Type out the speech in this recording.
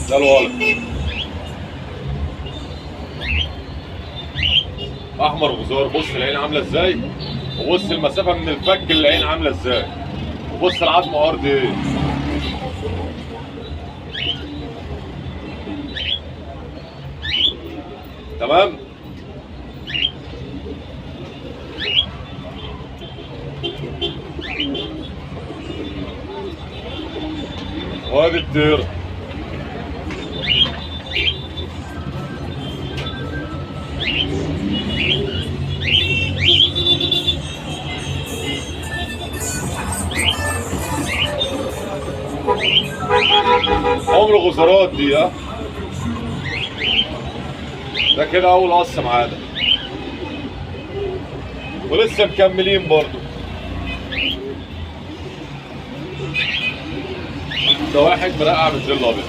ده الولد احمر غزار. بص العين عامله ازاي، وبص المسافة من الفك للعين عامله ازاي، وبص العظم ارض ايه. تمام. وادي الطير. عمر غزارات دي. ها ده كده اول قص معانا، ولسه مكملين برضو. ده واحد مرقع بالجل الابيض.